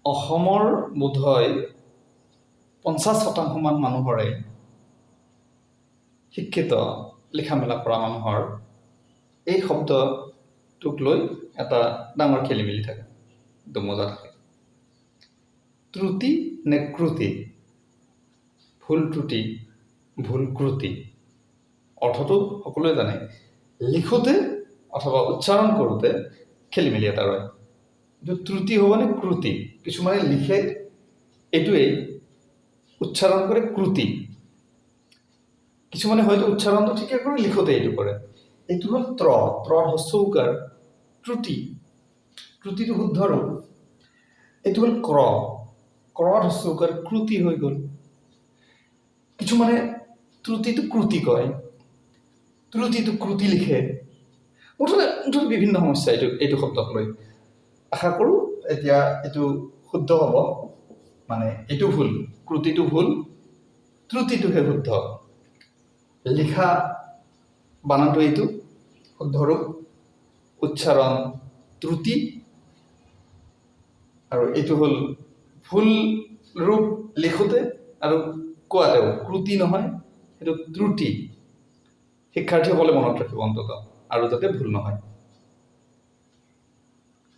অসমৰ বোধহয় 50%মান মানুহৰে, শিক্ষিত লিখা মেলা কৰা মানুহৰ এই শব্দটোক লৈ এটা ডাঙৰ খেলি মেলি থাকে, দোমোজা থাকে। ত্ৰুটি নে ক্ৰুটি? ভুল ত্ৰুটি, ভুল ক্ৰুটি, অৰ্থটো সকলোৱে জানে। লিখোঁতে অথবা উচ্চাৰণ কৰোঁতে খেলি মেলি এটা ৰয়। এইটো ত্ৰুটি হ'বনে ক্ৰুটি? কিছুমানে লিখে এইটোৱেই, উচ্চাৰণ কৰে ক্ৰুটি। কিছুমানে হয়তো উচ্চাৰণটো ঠিকে কৰে, লিখোঁতে এইটো কৰে। এইটো হ'ল ত্ৰ, ত্ৰৰ হ্ৰস্ব উকাৰ, ত্ৰুটি। ত্ৰুটিটো শুদ্ধ ৰূপ। এইটো হ'ল ক্ৰ, ক্ৰৰ হ্ৰস্ব উকাৰ, ক্ৰুটি হৈ গ'ল। কিছুমানে ত্ৰুটিটো ক্ৰুটি কয়, ত্ৰুটিটো ক্ৰুটি লিখে। মুঠতে মুঠতে বিভিন্ন সমস্যা এইটো শব্দক লৈ। আশা কৰোঁ এতিয়া এইটো শুদ্ধ হ'ব। মানে এইটো ভুল, ক্ৰুটিটো ভুল, ত্ৰুটিটোহে শুদ্ধ। লিখা বানানটো এইটো শুদ্ধ ৰূপ, উচ্চাৰণ ত্ৰুটি। আৰু এইটো হ'ল ভুল ৰূপ লিখোঁতে আৰু কোৱাতেও, ক্ৰুটি নহয়, সেইটো ত্ৰুটি। শিক্ষাৰ্থীসকলে মনত ৰাখিব অন্ততঃ আৰু যাতে ভুল নহয়।